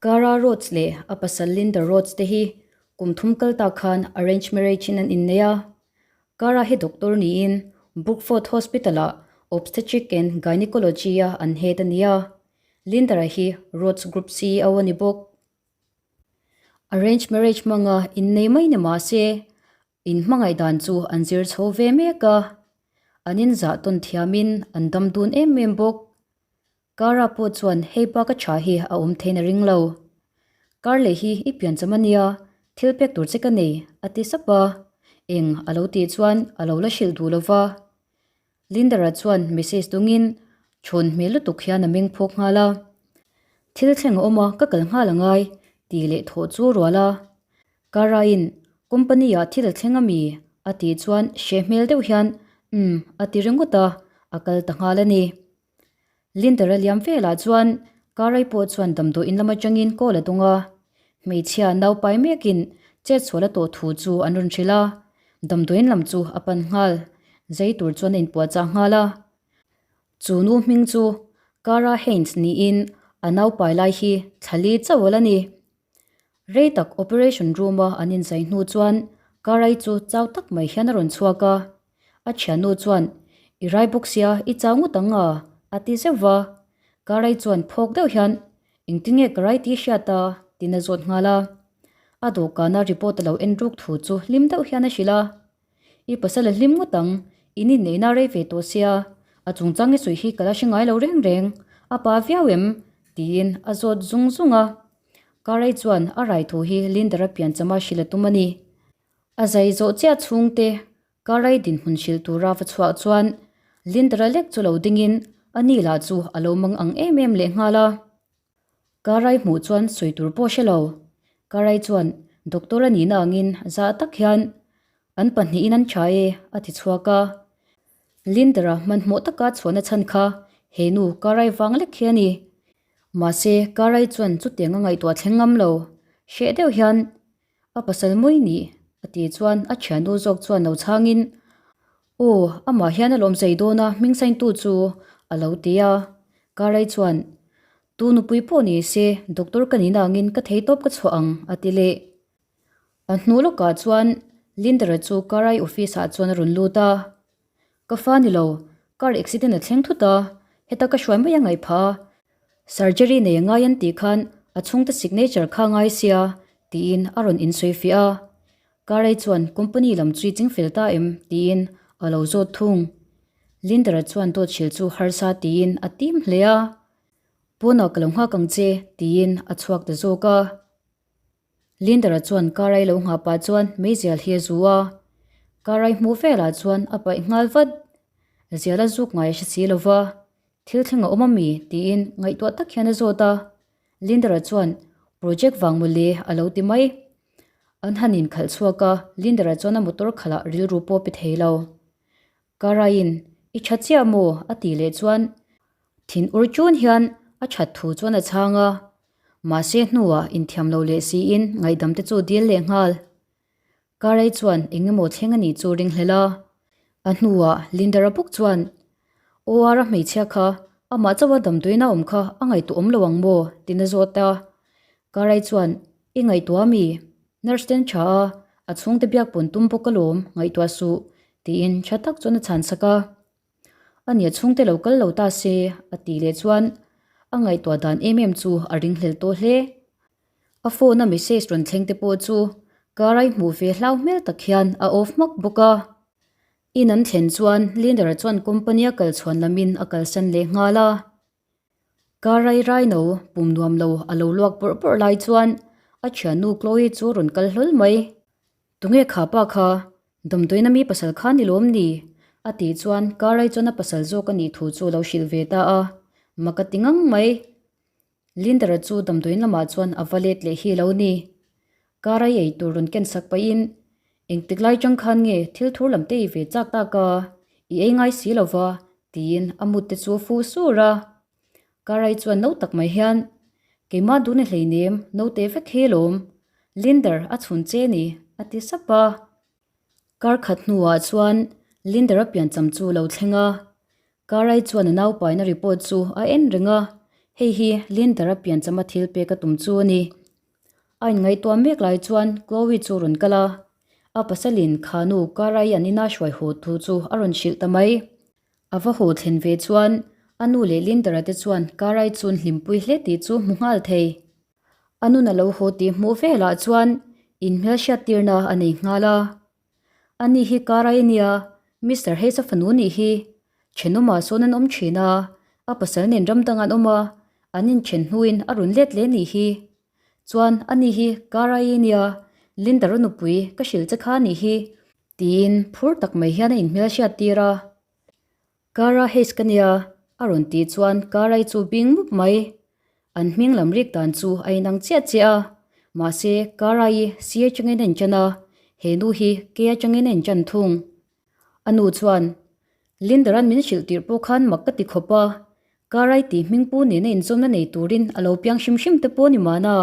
Cara Rhodes leh a pasal Linda Rhodes te hi kum thum kal ta khan arranged marriage in an innei a. Cara hi doctor niin Brookford Hospital-ah Obstetric and Gynecology-a an head a ni a. Linda-a hi Rhodes Group CEO a ni bawk. Arranged marriage hmanga innei mai ni mah se, in hmangaih dan chu an zir chho ve mek a. An inzah tawn thiamin an dam dun em em bawk. Cara pawh chuan hei bak a tha hi a awm thein a ring lo. Carley hi i pian cham a nia, thil pek tur che ka nei, a ti sap a. Eng a lo tih chuan a lo la hrilh duh lo va. Lindara chuan message dungin chhawn hmel lutuk hian a meng phawk nghal a. Thil thleng a awm a, ka kal nghal a ngai, tih leh thawh chu a rual a. Cara-in company-ah thil a thleng a mi? a tih chuan hreh hmel deuh hian umm a ti ringawt a, a kal ta nghal a ni. Linter a liam velah chuan Karai pawh chuan damdawiin lam atangin call a dawng a. Hmeichhia naupai mekin chetsual a tawh thu chu an rawn hrilh a, damdawiin lam chu a pan nghal. Zai tur chuan a inpuahchah nghal a. Chu nu hming chu Kara Haynes niin a naupai lai hi thla li chauh a la ni. Rei tak operation room a an inzai hnu chuan Karai chu chau tak mai hian a rawn chhuak a. A thiannu chuan, I rai bawk sia, i chau ngawt ang a, a ti zeuh va. Karai chuan phawk deuh hian, Engtin nge ka rai tih hriat a? tiin a zawt nghal a. A dawhkana report a lo en ruk thu chu hlim deuh hian a hrilh a. I pasal a hlim ngawt ang, in inneihna rei ve tawh sia, a chungchang i sawi hi ka la hre ngai lo reng reng, a pa viau em? tiin a zawt zung zung a. Karai chuan a rai thu hi Lindara pianchama hrilh a tum a ni. A zai zawh chiah chhungte Karai dinhmun hrilh tura va chhuah chuan Lindara lek chu lo dingin a ni lah chu a lo mang ang em em lehnghal a. Karai hmuh chuan sawi tur pawh hre lo. Karai chuan doctor a nihna angin zah tak hian an pahnihin an tha e a ti chhuak a. Lindara hmanhmawh taka chhuahna chhan kha he nu Karai vang lek hi a ni. Mahse Karai chuan chutiang a ngaihtuah thleng ngam lo. Hreh deuh hian a pasal mawi ni a tih chuan a thiannu zawk chuan lo chhangin Aw, amah hian a lawm zai dawn a, hming saintu chu a lo ti a. Karai chuan, Tu nupui pawh ni se, doctor ka nihna angin ka thei tawp ka chhuah ang, a ti leh. A hnu lawkah chuan Lindara chu Karai office ah chuan a rawn lut a. Ka fa ni lo, car accident a thleng thut a, heta ka hruai mai a ngaih phah a. Surgery nei a ngai an tih khan a chhungte signature kha a ngai sia, tiin a rawn insawi fiah a. Karai chuan company lam chu i ching fel ta em? tiin a lo zawt thung. Lindara chuan dawt hrilh chu harsa tiin a tim hle a. Pawnah ka lo nghak ang che tiin a chhuak ta zawk a. Lindara chuan Karai lo nghah pah chuan meizial hi a zu a. Karai hmuh velah chuan a paih nghal vat. Zial a zuk ngai a hre si lo va, Thil thleng a awm a mi? tiin ngaihtuah tak hian a zawt a. Lindara chuan Project vang mawle a lo ti mai. An han inkhalh chhuak a, Lindara chuan a motor khalh ah rilru pawh a pe thei lo. Karaiin, I tha chiah maw? a tih leh chuan thin ur chun hian a that thu chuan a chhang a. Mahse hnuah inthiam lo leh siin ngaihdam te chu dil leh nghal. Karai chuan eng emaw thleng a nih chu ringhlel a. A hnuah Lindara bawk chuan, OR-a hmeichhia kha amah chauha damdawiin a awm kha a ngaihtuah awm lo ang maw? tiin a zawt a. Karai chuan, I ngaihtuah ami? Nurse ten tha a, a chhungte biak pawn tum bawk alawm, ngaihtuah suh, tiin tha tak chuan a chhansak a. A nia chhungte lo kal lo ta se, a tih leh chuan a ngaihtuah dan em em chu a ringhlel tawh hle. A phone a message rawn thleng te pawh chu Karai hmuh ve hlau hmel tak hian a off hmak bawk a. In an thlen chuan Linder-a chuan company a kal chhuan lamin a kalsan leh nghal a. Karai Raino pum nuam lo a lo luak bawrh bawrh lai chuan a thiannu Chloe chu rawn kal hlawl mai. Tunge kha pa kha? Damdawiin ami pasal kha ni lawm ni? A tih chuan Karai chuan a pasal zawk a nih thu chu a lo hrilh ve ta a. Mak a ti ngang mai. Lindara chu damdawiin lamah chuan a va let leh hi lo ni. Karai ei tur rawn ken sak pahin, Engtik lai chang khan nge thil thur lam te i ve chak tak a, i ei ngai si lo va, tiin a mut te chu a fu sur a. Karai chuan no tak mai hian, Keimah dun i hleinem, naute vek hi lawm. Linder a chhun che ni, a ti sap a. Kar khat hnuah chuan Linder a piancham chu lo thleng a. Karai chuan a naupaina report chu a en reng a. Hei hi Linder-a pianchama thil pek a tum chu a ni. A inngaihtuah mek lai chuan Chloe chu rawn kal a, a pasalin khanu Cara-i an ina hruai haw thu chu a rawn hrilh ta mai. A va haw thlen ve chuan a nu leh Linder-a te chuan Cara-i chu an hlimpui hle tih chu hmu nghal thei. A nun a lo haw tih hmuh velah chuan inhmelhriattirna a nei nghal a. Ani hi Karai nia, Mister Hayes-a fanu nih hi. Thenawmah sawn an awm thin a, a pasal nen ram dang an awm a, an inthen hnuin a rawn let leh nih hi. Chuan ani hi Karai nia, Linda-ra nupui ka hrilh che kha nih hi, tiin phur tak mai hian a inhmelhriattir a. Kara Hayes ka nia, a rawn tih chuan Karai chu bing mup mai. An hming lam rik dan chu a inang chiah chiah a, mahse Karai C atangin a inchan a, he nu hi K atangin a inchan thung. A nu chuan, Lindaran min hrilh tirh pawh khan mak ka ti khawp a, Karai tih hming pu nena inzawmna nei turin a lo piang hrim hrim te pawh ni mahna.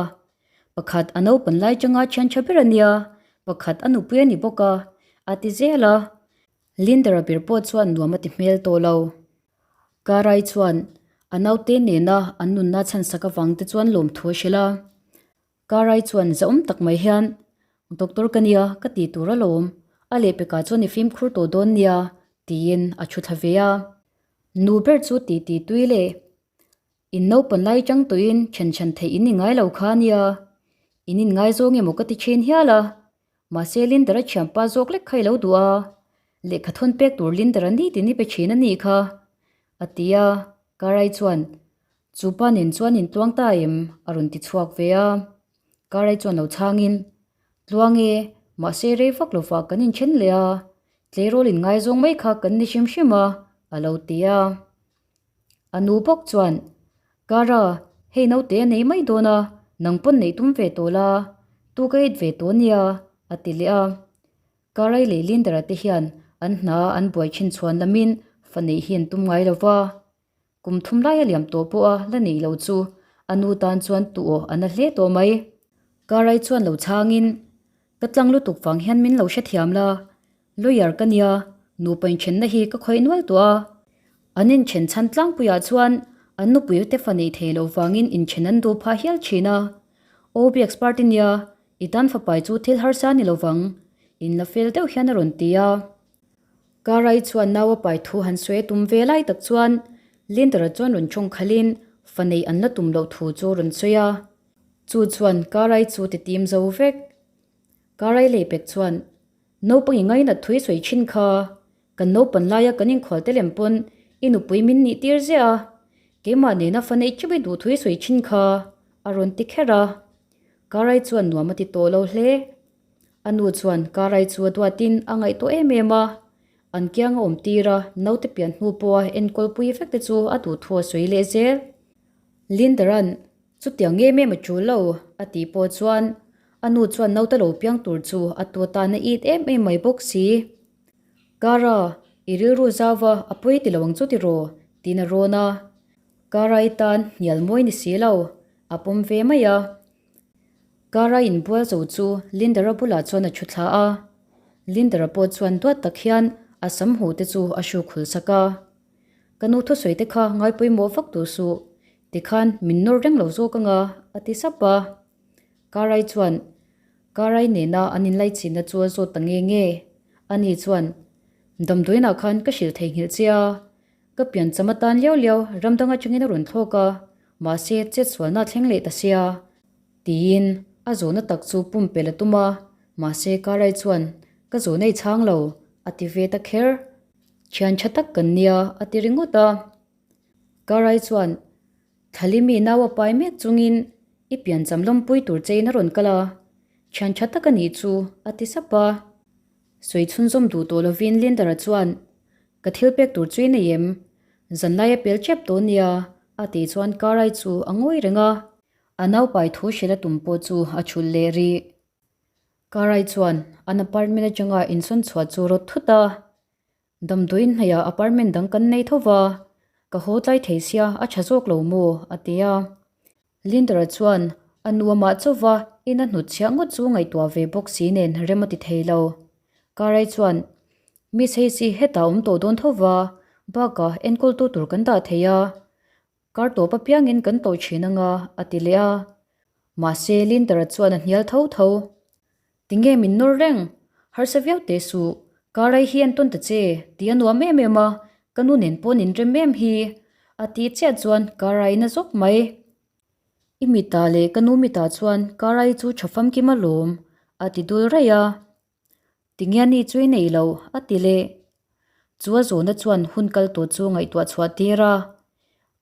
Pakhat a naupan lai changa thian tha ber a nia, pakhat a nupui a ni bawk a, a ti zel a. Linder-a ber pawh chuan nuam a ti hmel tawh lo. Karai chuan a naute nena an nunna chhansak avang te chuan lawmthu a hrilh a. Karai chuan zahawm tak mai hian, Doctor ka nia, ka ti tur alawm. A lehpekah chuan i fimkhur tawh dawn nia, tiin a thu thla ve a. Nu ber chu ti ti tui le. In naupan lai chang tawhin then chhan theih in ni ngai lo kha nia. In inngaizawng emaw ka ti thin hial a. Mahse Linder-a thianpa zawk lek kha i lo duh a, lehkha thawn pek tur Linder-a ni tin i pe thin a nih kha, a ti a. Karai chuan, Chu pa nen chuan in tluang ta em? a rawn ti chhuak ve a. Karai chuan lo chhangin, Tluang e, mahse rei vak lovah kan inthen leh a, tleirawl inngaizawng mai kha kan ni hrim hrim a, a lo ti a. A nu bawk chuan, Kara, hei naute a nei mai dawn a, nang pawn neih tum ve tawh la, tu ka it ve tawh nia, a ti leh a. Karai leh Lindara te hian an hna an buai thin chhuan lamin fa neih hi an tum ngai lo va. Kum thum lai a liam tawh pawha la neih lo chu a nu tan chuan tu aw a na hle tawh mai. Karai chuan lo chhangin, Ka tlang lutuk vang hian min lo hrethiam la, Lawyer ka nia, nupa inthenna hi ka khawih nual tawh a. An inthen chhan tlangpuiah chuan an nupui te fa neih thei loh vangin inthen an duh phah hial thin a. OB expert i nia, i tan fapai chu thil harsa ni lovang, in la fel deuh hian a rawn ti a. Karai chuan nau a pai thu han sawi a tum ve lai tak chuan Linder-a chuan rawn thawng khalhin fa neih an la tum loh thu chu a rawn sawi a. Chu chuan Karai chu ti tim zo vek. Karai lei pek chuan Naupang i ngainat thui sawi thin kha, kan naupan laia kan inkhual te lem pawn i nupui min nih tir ziah a, keimah nena fa neih theuh i duh thui sawi thin kha, a rawn ti kher a. Karai chuan nuam a ti tawh lo hle. A nu chuan Karai chu a duatin a ngaihtuah em em a, an kiang a awm tir a, naute pian hnu pawha enkawl pui vek te chu a duh thu a sawi leh zel. Lindaran Chutiang em em a tul lo, a tih pawh chuan a nu chuan naute lo piang tur chu a tu atan a it em em mai bawk si. Kara, i rilru zau va, a pawi ti lo ang chu tiraw? tiin a rawn a. Kara i tan hnial mawi ni si lo, a pawm ve mai a. Kara inbual zo chu Lindara bulah chuan a thu thla a. Lindara pawh chuan duat tak hian a sam huh te chu a hruk hul sak a. Ka nu thusawi te kha ngai pawimawh vak duh suh, Tikhan min nawr reng lo zawk anga, a ti sap a. Karai chuan Karai nena an inlaichinna chu a zawt ta nge nge. Ani chuan, Damdawiinah khan ka hrilh theihnghilh che a, ka piancham atan liau liau ram dang atangin a rawn thlawk a, mahse chetsualna a thleng leh ta sia, tiin a zawhna tak chu pumpelh a tum a, mahse Karai chuan, Ka zawhna i chhang lo, a ti ve ta kher. Thian tha tak kan nia, a ti ringawt a. Karai chuan, Thalimi nau a pai mek chungin i piancham lawmpui tur chein a rawn kal a, thian tha tak a nih chu, a ti sap a. Sawi chhunzawm duh tawh lovin Linder-a chuan, Ka thil pek tur chu i nei em? Zanlai a pel tep tawh nia, a tih chuan Karai chu a ngawi reng a. A nau pai thu hrilh a tum pawh chu a chhulh leh rih. Karai chuan an apartment atanga insawn chhuah chu rawt thut a. Damdawiin hnaihah apartment dang kan nei tho va, ka haw tlai thei sia a tha zawk lo maw? a ti a. Linder-a chuan a nu amah chauh va in a hnut chhiah ngawt chu ngaihtuah ve bawk si nen rem a ti thei lo. Karai chuan, Miss hei si hetah awm tawh dawn tho va, bakah enkawltu tur kan dah thei a. Kar tawp apiangin kan tawh thin anga, a ti leh a. Mahse, Linter-a chuan a hnial tho tho. Tinge min nawr reng? Harsa viau teh suh. Karai hi en tawn ta che, tih a nuam em em a, ka nu nen pawh nin rem em hi, a tih chiah chuan Karai na zawk mai. I mitah leh ka nu mitah chuan Karai chu tha famkim alawm, a ti dul raih a. Tinge ani chu i nei lo, a ti leh. Chu a zawhna chuan hun kal tawh chu ngaihtuah chhuah tir a.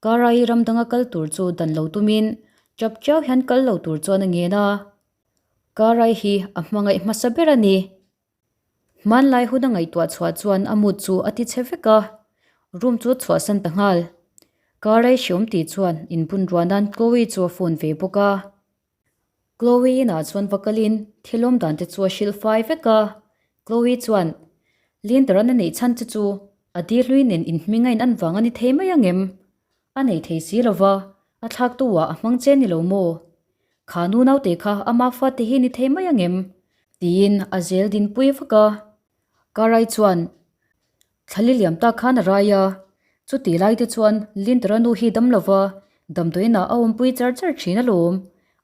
Karai ram danga kal tur chu dan lo tumin chap chiau hian kal lo tur chuan a ngen a. Karai hi a hmangaih hmasa ber a ni. Hmanlai hun a ngaihtuah chhuah chuan a mut chu a ti chhe vek a, room chu a chhuahsan ta nghal. Karai hreawm tih chuan inbun ruah nan Chloe chu a phone ve bawk a. Chloe inah chuan va kalin thil awm dan te chu a hrilh fai vek a. Chloe chuan, Lindaran a neih chhan che chu a dil hlui nen inhming a in an vang a ni thei mai ang em? A nei thei si lo va, a thlaktu ah a hmang che ni lo maw? Kha nu naute kha ama fate hi ni thei mai ang em? Tiin a zel dinpui vak a. Karai chuan, Thlali liam tak khan a rai a, chuti lai te chuan Lindara nu hi dam lo va, damdawiinah a awmpui char char thin alawm,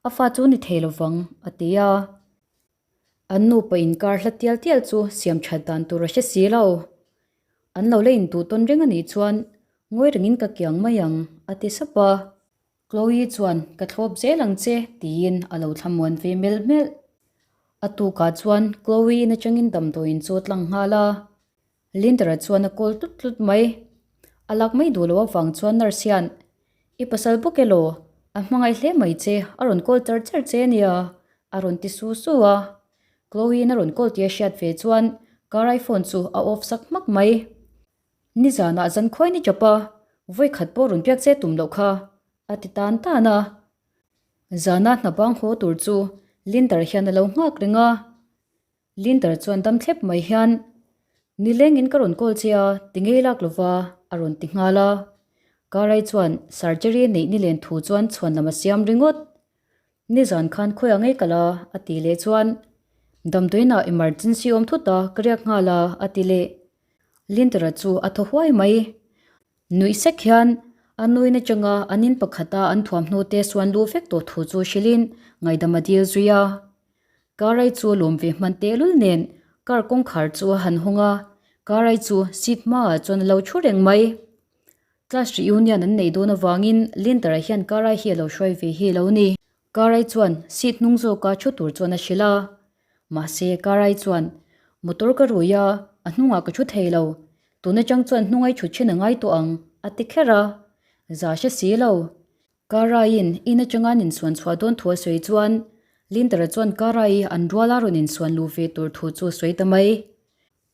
a fa chu ni thei lo vang, a ti a. An nupa inkar hla tial tial chu siam that dan tur a hre si lo. An lo la intuh tawn reng a nih chuan ngawi rengin ka kiang mai ang, a ti sap a. Chloe chuan ka thlawp zel ang che tiin a lo thlamuan ve melh melh. A tukah chuan Chloe in atangin damdawiin chu a tlang nghal a. Linder-a chuan a kawl tlut tlut mai. A lak mai duh loh avang chuan nurse hian, I pasal bawk elaw? A hmangaih hle mai che, a rawn kawl char char che ania, a rawn ti su su a. Chloe-in a rawn kawl tih a hriat ve chuan car iPhone chu a off sak hmak mai. Nizanah zan khawi ni chawp a, vawi khat pawh rawn biak che tum loh kha, a ti tan tan a. Zana hna bang haw tur chu Linder hian a lo nghak reng a. Linder chuan dam thlep mai hian, Nilengin ka rawn call che a, ti ngei lak lova, a rawn ti nghal a. Karai chuan surgery neih nilen thu chuan chhuan lam a siam ringawt. Nizan khan khawiah ngei kal a, a ti leh chuan, Damdawiinah emergency awm thut a, ka riak nghal a, a ti leh. Lindera chu a thaw huai mai. Nuih sek hian a nuin atanga an in pakhata an thuamhnaw te suan luh vek tawh thu chu hrilhin ngaihdam a dil zui a. Karai chu a lawm ve hman tehlul nen car kawngkhar chu a han hawng a, Karai chu seat hmaah chuan a lo thu reng mai. Class reunion an neih dawn avangin Linter-a hian Karai hi a lo hruai ve hi lo ni. Karai chuan seat hnung zawka thu tur chuan a hrilh a. Mahse Karai chuan, Motor ka rui a, a hnungah ka thu thei lo. Tun atang chuan hnungai thut thin a ngai tawh ang, a ti kher a. Za hre si lo. Karaiin in atanga an insuan chhuah dawn thu a sawi chuan Linter-a chuan Karai an ruala rawn insuan luh ve tur thu chu a sawi ta mai.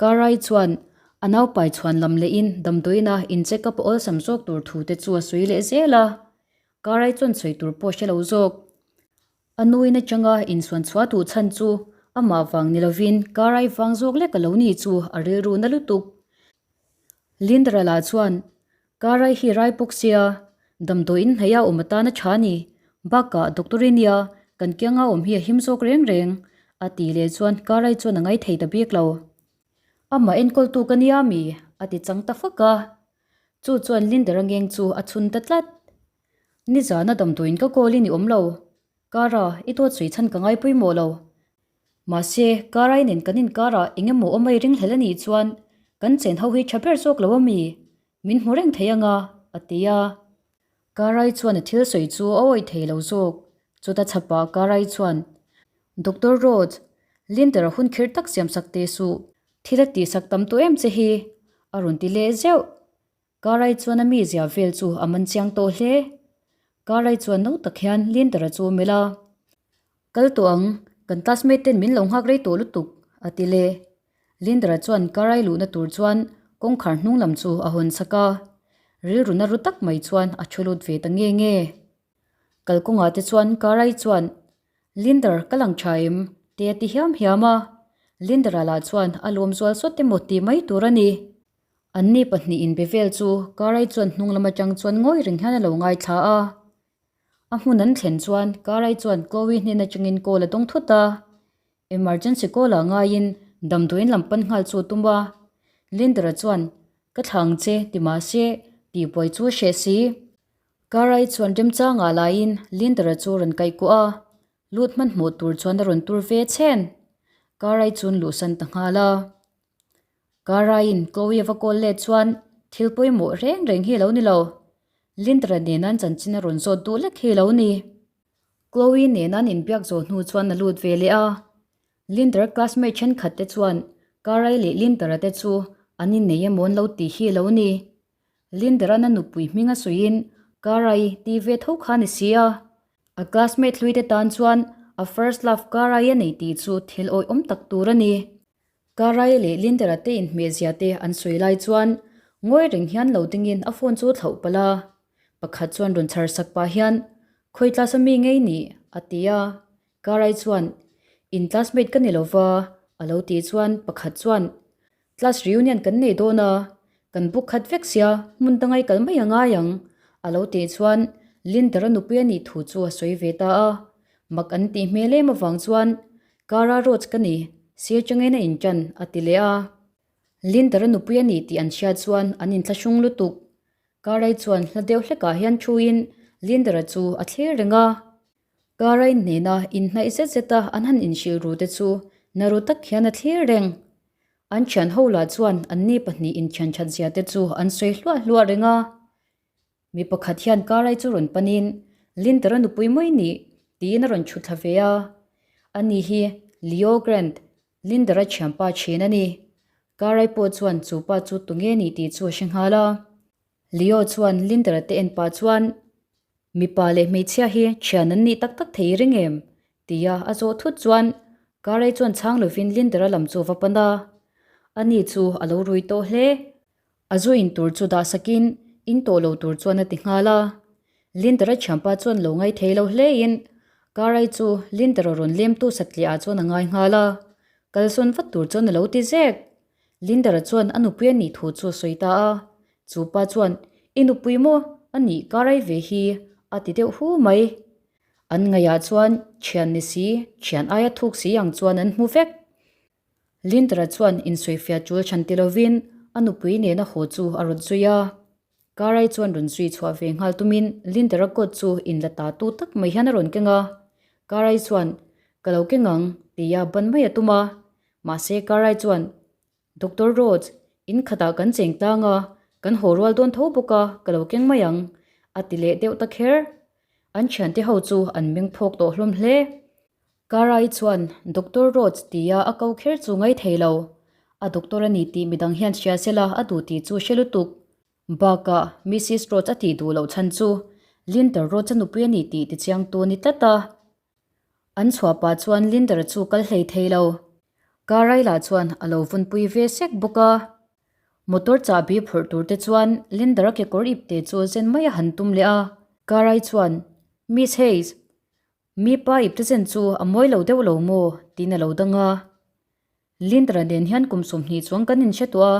Karai chuan a naupai chhuan lam lehin damdawiina in check up a awlsam zawk tur thu te chu a sawi leh zel a. Karai chuan sawi tur pawh hre lo zawk. A nuin atanga insuan chhuah duh chhan chu amah vang ni lovin Karai vang zawk lek a lo ni chu a rilru na lutuk. Lindra lah chuan Karai hi rai bawk sia, damdawiin hnaih a awm atan a tha a ni. Bakah doctor i nia, kan kianga awm hi a him zawk reng reng, a tih leh chuan Karai chuan a ngaithei ta bik lo. Amah enkawltu ka nia mi? a ti chang ta fak a. Chu chuan Linder a ngeng chu a chhun ta tlat. Nizana damdawiin ka call in i awm lo. Kara, i dawt sawi chhan ka ngai pawimawh lo. Mahse, Karai nen kan inkarah eng emaw awm a i ringhlel a nih chuan kan chen ho hi tha ber zawk lo a mi? Min hmu reng thei anga, a ti a. Karai chuan a thil sawi chu a awih thei lo zawk. Chuta chhapah Karai chuan, Doctor Rhodes, Linder a hun khir tak siam sak teh suh. Thil a tihsak tam tawh em che hi? a rawn ti leh zeuh. Karai chuan a mizia vel chu a man chiang tawh hle. Karai chuan no tak hian Lindara chu a melh a, Kal tawh ang, kan classmate ten min lo nghak rei tawh lutuk, a ti leh. Lindara chuan Karai luhna tur chuan kawngkhar hnung lam chu a hawn chak a. Rilru na ru tak mai chuan a thu lut ve ta nge nge. Kalkawngah te chuan Karai chuan, Linder, ka lang tha em? te a ti hiam hiam a. Lindara lah chuan a lawm zual sawt emaw ti mai tur a ni. Anni pahnihin be vel chu Karai chuan hnung lam atang chuan ngawi reng hian a lo ngaithla a. A hmun an thlen chuan Karai chuan Chloe hnen atangin call a dawng thut a. Emergency call ah ngaiin damdawiin lam pan nghal chu a tum a. Lindera chuan, Ka thla ang che, ti mahse, tihbuai chu a hreh si. Karai chuan remchangah laiin Linder-a chu rawn kaih kuah a, lut hmanhmawh tur chuan a rawn tur ve chhen. Karai chuan luhsan ta nghal a. Karaiin Chloe a va call let chuan thil pawimawh reng reng hi a lo ni lo. Linder-a nena an chanchin a rawn zawt duh lek hi a lo ni. Chloe nena an inbiak zawh hnu chuan a lut ve leh a. Linder classmate thenkhat te chuan Karai leh Linder-a te chu an innei emaw an lo tih hi a lo ni. Linder-a'n a nupui hming a sawiin Karai ti ve tho kha a ni si a. A classmate hlui te tan chuan a first love Karai a nei tih chu thil awihawm tak tur a ni. Karai leh Linder-a te inhmehzia te an sawi lai chuan ngawi reng hian lo dingin a phone chu thlauh palh a. Pakhat chuan rawn chhar sak pah hian, Khawi class a mi ngei nih? a ti a. Karai chuan, In classmate ka ni lo va, a lo tih chuan pakhat chuan, Class reunion kan nei dawn a, kan book khat vek sia, hmun dangai kal mai a ngai ang, a lo tih chuan Linder-a nupui a nih thu chu a sawi ve ta a. Mak an tih hmel em avang chuan, Kara Rhodes ka ni, sir changin a inṭan, a ti leh a. Linder-a nupui a ni tih an hriat chuan an inthlahrung lutuk. Karai chuan hla deuh hlekah hian thuin Linder-a chu a thlir reng a. Karai hnena inhnaih zet zeta an han inhrilh ru te chu na ru tak hian a thlir reng. An thian ho lah chuan anni pahnih inthian that zia te chu an sawi hluah hluah reng a. Mi pakhat hian Karai chu rawn panin, Linder-a nupui mai nih, tiin a rawn chhut thla ve a. Ani hi Leo Grant, Linder-a thianpa thin a ni. Karai pawh chuan chu pa chu tunge nih tih chu a hre nghal a. Leo chuan Linder-a te en pah chuan, Mipa leh hmeichhia hi thian an nih tak tak thei reng em? tia a zawh thut chuan Karai chuan chhang lovin Linder-a lam chu a va pan a. Ani chu a lo rui tawh hle. A zu in tur chu dah sakin in tawh lo tur chuan a ti nghal a. Linder-a thianpa chuan lo ngai thei lo hlein Karai chu Linder-a rawn lemtu satliah ah chuan a ngai nghal a. Kalsawn vat tur chuan a lo ti zek. Linder-a chuan a nupui a nih thu chu a sawi ta a. Chu pa chuan, I nupui maw? A nih Karai ve hi, a ti deuh hu mai. An ngaihah chuan thian ni si, thian aia thuk si ang chuan an hmu vek. Lindra chuan insawifiah tul chhan ti lovin a nupui nena haw chu a rawn zui a. Karai chuan rawn zui chhuah ve nghal tumin Lindra coat chu inla ta tu tak mai hian a rawn keng a. Karai chuan, Ka lo keng ang, tia ban mai a tum a. Mahse Karai chuan, Doctor Rhodes, in khatah kan cheng tlang a, kan haw rual dawn tho bawk a, ka lo keng mai ang, a ti leh deuh ta kher. An thiante ho chu an meng phawk tawh hlawm hle. Karai chuan Doctor Rhodes tia a ko kher chu ngai thei lo. A doctor a ni tih midang hian hria sela a duh tih chu hre lutuk. Bakah Missus Rhodes a tih duh loh chhan chu Linter Rhodes a nupui a ni tih tichiangtu a ni tlat a. An chhuah pah chuan Linder chu kal hlei thei lo. Karai lah chuan a lo vunpui ve sek bawk a. Motor chahbi phurh tur te chuan Linder-a kekawr ipte chu zen mai a han tum leh a. Karai chuan, Miss Hayes, Mi pa ipte zen chu a mawi lo deuh lo maw? tiin a lo dang a. Lindra nen hian kum 20 chuang kan inhre tawh a,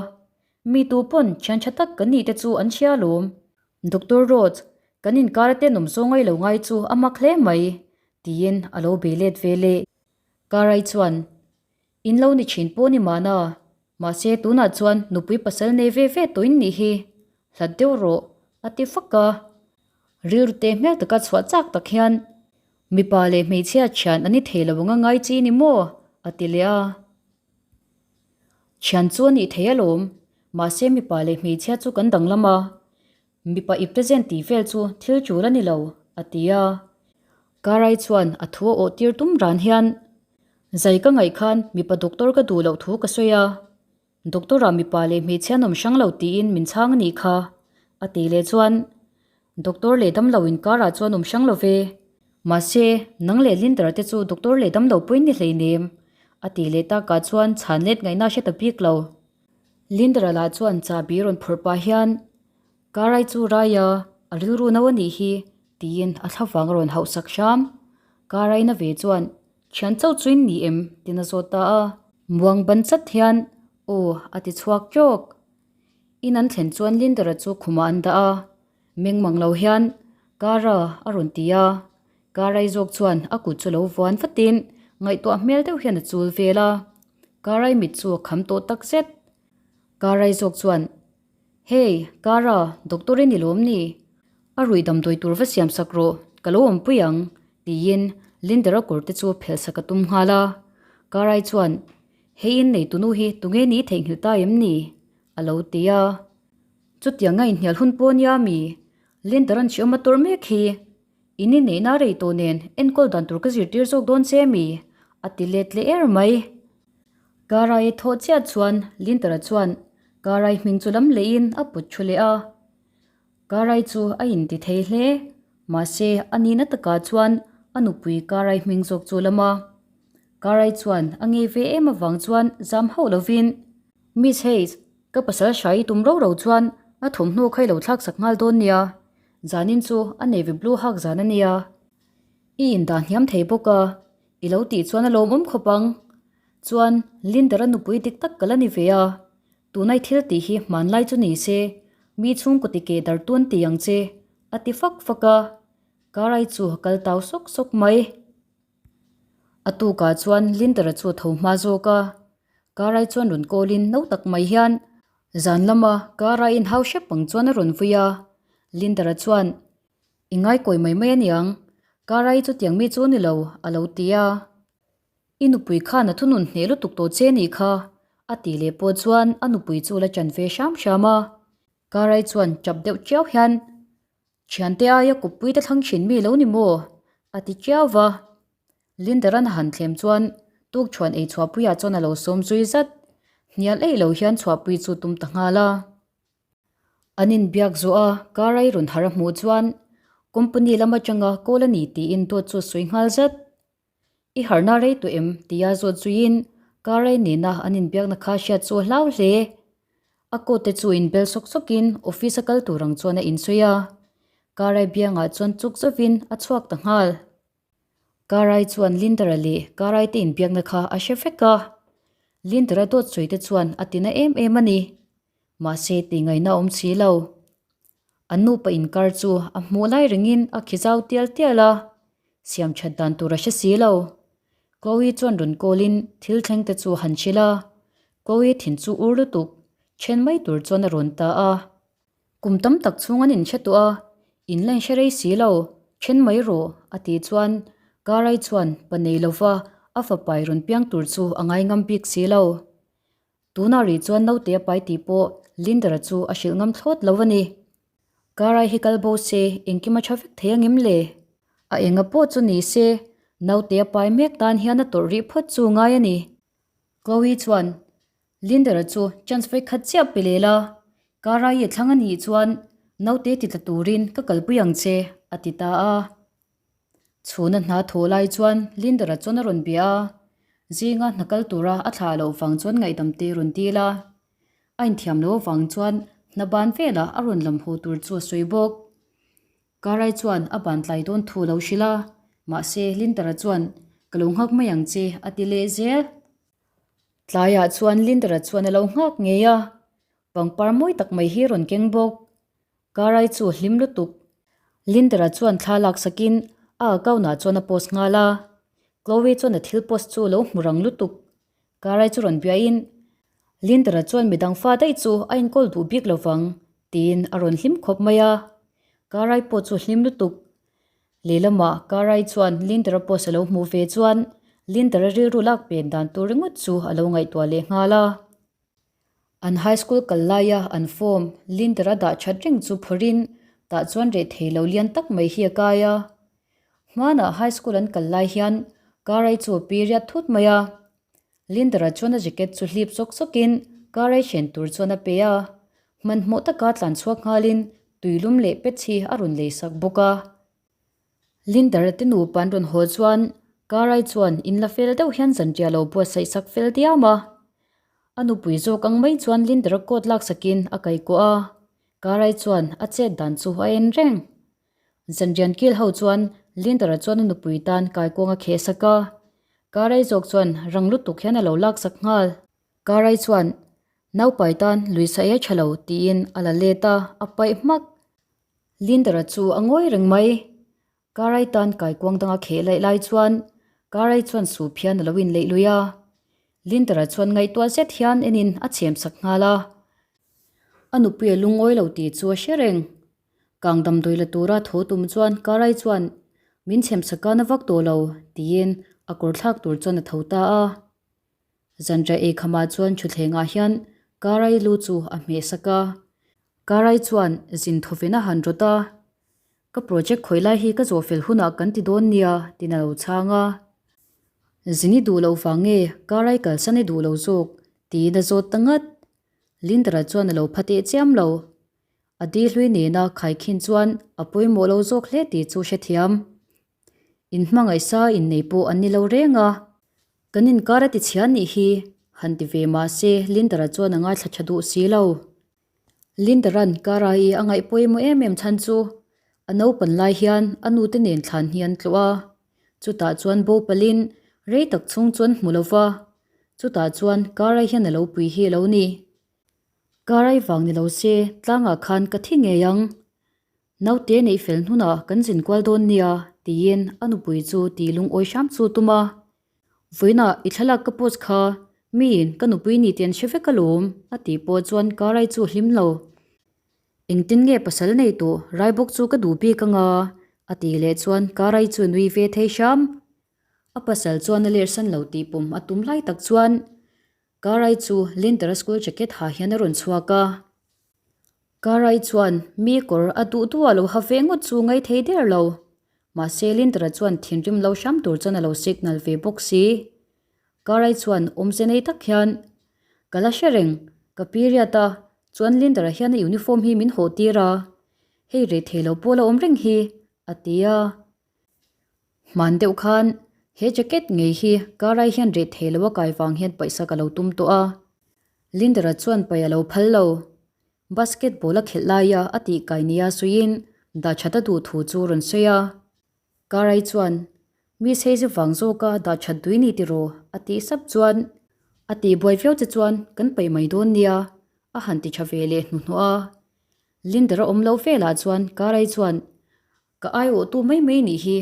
mi tu pawn thian tha tak kan nih te chu an hria alawm. Doctor Rhodes, kan inkar a tenawm zawng ai lo ngai chu a mak hle mai, tiin a lo bei let ve leh. Karai chuan, In lo ni thin pawh ni mahna, mahse tunah chuan nupui pasal nei ve ve tawh in nih hi, hlat deuh rawh, a ti fak a. Rilru te hmel taka chhuah chak tak hian, Mipa leh hmeichhia thian an ni thei lo anga ngai chi ni maw? a ti leh a. Thian chu a nih thei alawm, mahse mipa leh hmeichhia chu kan danglam a, mipa ipte zen tih vel chu thil tul a ni lo, a ti a. Karai chuan a thu a awh tir tum ran hian, Zai ka ngaih khan mipa doctor ka duh loh thu ka sawi a, Doctor ah mipa leh hmeichhia an awm hrang lo tiin min chhang a nih kha, a tih leh chuan Doctor leh damlo inkar ah chuan awm hrang lo ve. Mahse, nang leh Linder te chu doctor leh damlo pawhin ni hleinem, a tih leh takah chuan chhan let ngaihna a hre ta bik lo. Linder-a lah chuan chahbi rawn phawrh pah hian, Karai chu rai a, a rilru no a nih hi, tiin a thlavang a rawn hauh sak hram. Karai na ve chuan, Thian chauh chu in ni em? tiin a zawt ta a. Muang ban chat hian, Aw, a ti chhuak tawk. In an thlen chuan Linder-a chu khumah an dah a. Meng mang lo hian, Kara, a rawn ti a. Karai zawk chuan a kut chu lo vuan vatin ngaihtuah hmel deuh hian a chul vel a. Karai mit chu a kham tawh tak zet. Karai zawk chuan, Hey, Kara, doctor i ni lawm ni? A ruih damdawi tur va siam sak rawh, ka lo awmpui ang, tiin Linder-a kawr te chu phelh sak a tum nghal a. Karai chuan, Hei in neitunu hi tunge ni theihnghilh ta em ni? a lo ti a. Chutiang a inhnial hun pawh nia mi, Linder-a'n hriawm a tawrh mek hi. In inneihna rei tawh nen enkawl dan tur ka zirtir zawk dawn che mi? a ti let leh er mai. Karai thawh chiah chuan Linder-a chuan Karai hming chu lam lehin a put thu leh a. Karai chu a inti thei hle, mahse a nihna takah chuan a nupui Karai hming zawk chu lam a. Karai chuan a ngei ve em avang chuan zam hauh lovin, Miss Hayes, ka pasal hrai i tum ro ro chuan a thawmhnaw kha i lo thlak sak nghal dawn nia, zanin chu a navy blue hak zan a nia. I indah hniam thei bawk a, i lo tih chuan a lawmawm khawp ang. Chuan Linder-a nupui dik tak ka la ni ve a, Tunai thil tih hi hmanlai chu ni se, mi chhungkaw ti keh dar tun ti ang che, a ti fak fak a. Karai chu a kal tau sawk sawk mai. A tukah chuan Linder-a chu a tho hma zawk a. Karai chuan rawn kawlin no tak mai hian zan lama Karai inhau hrep ang chuan a rawn vui a. Linder-a chuan, I ngaikawi mai mai aniang, Karai chutiang mi chu ni lo, a lo ti a. I nupui khan a thunun hneh lutuk tawh che nih kha, a tih leh pawh chuan a nupui chu la chan ve hram hram a. Karai chuan chap deuh chiau hian, Thiante aia kawppui te thlang thin mi lo ni maw? a ti chiau va. Lindaran a han thlem chuan tukchhuan ei chhuahpuiah chuan a lo sawm zui zat. Hnial eih lo hian chhuahpui chu tum ta nghal a. An inbiak zawh a, Karai rawn har a hmuh chuan company lam atanga call a ni tiin dawt chu a sawi nghal zat. I harhna rei tawh em? tia zawt zuiin Karai nena an inbiakna kha hriat chu a hlau hle. A coat te chu inbel sawk sawkin office a kal tur ang chuan a insawi a. Karai biangah chuan chuk zovin a chhuak ta nghal. Karai chuan Lindara leh Karai te inbiakna kha a hre vek a. Lindara dawt sawi te chuan a tina em em a ni. Mahse tih ngaihna a awm si lo. An nupa inkar chu a hmuh lai rengin a khi zau tial tial a, siam that dan tur a hre si lo. Chloe chuan rawn call in thil thleng te chu a han hrilh a, Chloe thin chu ur lutuk, then mai tur chuan a rawn ta a. Kum tam tak chhung an inhre tawh a, in la inhre rei si lo, then mai rawh, a tih chuan Karai chuan pa nei lova a fapai rawn piang tur chu a ngai ngam bik si lo. Tunah rih chuan naute a pai tih pawh Linder-a chu a hrilh ngam thlawt lo a ni. Karai hi kal bo se engkim a tha vek thei angem le? A enga pawh chu ni se, naute a pai mek tan hian a tawrh rih phawt chu ngai a ni. Chloe chuan Linder-a chu chance vawi khat chiah pe leh la, Karai i thlang a nih chuan naute ti tla turin ka kalpui ang che, a ti ta a. Chhuna hna thawh lai chuan Linder-a chuan a rawn bia a, zinga hna kal tura a thlah loh vang chuan ngaihdam te rawn dil a. A inthiam loh avang chuan hna ban velah a rawn lam haw tur chu a sawi bawk. Karai chuan a ban tlai dawn thu a lo hrilh a, mahse Linder-a chuan ka lo nghak mai ang che a ti leh zel. Tlaiah chuan Linder-a chuan a lo nghak ngei a, pangpar mawi tak mai hi a rawn keng bawk. Karai chu a hlim lutuk. Lindera chuan thla lak sakin a account ah chuan a post nghal a. Chloe chuan a thil post chu a lo hmu rang lutuk. Karai chu rawn biain Lindera chuan midang fa daih chu a inkawl duh bik lovang tiin a rawn hlim khawp mai a. Karai pawh chu a hlim lutuk. Lehlamah Karai chuan Lindera post a lo hmuh ve chuan Lindera rilru lak pen dan tur ringawt chu a lo ngaihtuah leh nghal a. An high school kal laia an form Linder a dah that reng chu phawrhin tah chuan reh thei lo lian tak mai hi a kai a. Hmanah high school an kal lai hian Karai chu a pi riat thut mai a. Linder-a chuan a jacket chu hlip sawk sawkin Karai hren tur chuan a pe a. Hmanhmawh taka tlan chhuak nghalin tuilum leh pet hi a rawn lei sak bawk a. Linder-a te nupa an rawn haw chuan Karai chuan in la fel deuh hian zanriah lo buatsaih sak fel diam a. A nupui zawk ang mai chuan Linder-a coat laksakin a kaihkuah a, Karai chuan a chet dan chu a en reng. Zanrian kil ho chuan Linder-a chuan a nupui tan kaikuang a kheh sak a, Karai zawk chuan rang lutuk hian a lo laksak nghal. Karai chuan, Naupai tan lui sa ei tha lo tiin a la let a, a paih hmak. Lindara chu a ngawi reng mai. Karai tan kaikuang danga kheh laih lai chuan Karai chuan sup hian a lo inleih lui a. Lindara chuan ngaihtuah zet hian enin a chhem sak nghal a. A nupui a lungawi lo tih chu a hre reng. Kang damdawi la tura tho tum chuan Karai chuan min chhem sak a na vak tawh lo tiin a kawr thlak tur chuan a tho ta a. Zanriah ei khamah chuan thutthlengah hian Karai lu chu a hmeh sak a. Karai chuan zin thawvin a han rawt a, Ka project khawi lai hi ka zawh fel hunah kan ti dawn nia tiin a lo chhang a. Zin i duh loh vang nge Karai kalsan i duh lo zawk tiin a zawt ta ngat. Lindara chuan a lo pha teh chiam lo. A di hlui nena khaikhin chuan a pawimawh lo zawk hle tih chu hrethiam. In hmangaihsa innei pawh an ni lo reng a. Kan inkar a ti chhia nih hi, han ti ve mah se Lindara chuan a ngaithla tha duh si lo. Lindara'n Kara-i a ngaih pawimawh em em chhan chu a naupan lai hian a nute nen thlan hi an tlawh a. Chutah chuan Bopalin rei tak chhung chuan hmu lo va, chutah chuan Kara hian a lo pui hi a lo ni. Karai vang ni lo se tlangah khan ka thi ngei ang. Naute neih fel hnunah kan zin kual dawn nia tiin a nupui chu ti lungawi hram chu tum a. Vawiinah i thlalak ka post kha miin ka nupui ni tih an hre vek alawm a tih pawh chuan Karai chu hlim lo. Engtin nge pasal nei tawh rai bawk chu ka duh bik anga a tih leh chuan Karai chu nui ve thei hram. A pasal chuan a lerhsan lo tih pawm a tum lai tak chuan Karai chu Linter-a school jacket ha hian a rawn chhuak a. Karai chuan mi kawr a duh duh a lo ha ve ngawt chu ngai thei der lo. Mahse Linter-a chuan thinrim lo hram tur chuan a lo signal ve bawk si. Karai chuan awmze nei tak hian, Ka la hre reng, ka period a, chuan Linter-a hian a uniform hi min hawh tir a, hei reh thei lo pawh la awm reng hi, a ti a. Hman deuh khan he jacket ngei hi Karai hian reh thei lo a kai vang hian paihsa ka lo tum tawh a. Lindera chuan paih a lo phal lo. Basketball a khelh laia a tih kai nia suiin dah that a duh thu chu rawn sawi a. Karai chuan, Mi chhei vang zawka dah that dui ni tiraw? a tih sap chuan a tih buai viau che chuan kan paih mai dawn nia a han ti tha ve leh hnuhnawh a. Lindera awm lo velah chuan Karai chuan, Ka aiawhtu mai mai nih hi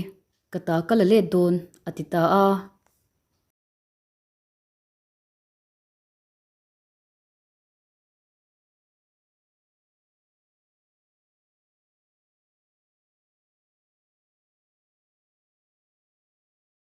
ka ta ka la let dawn, a ti ta a.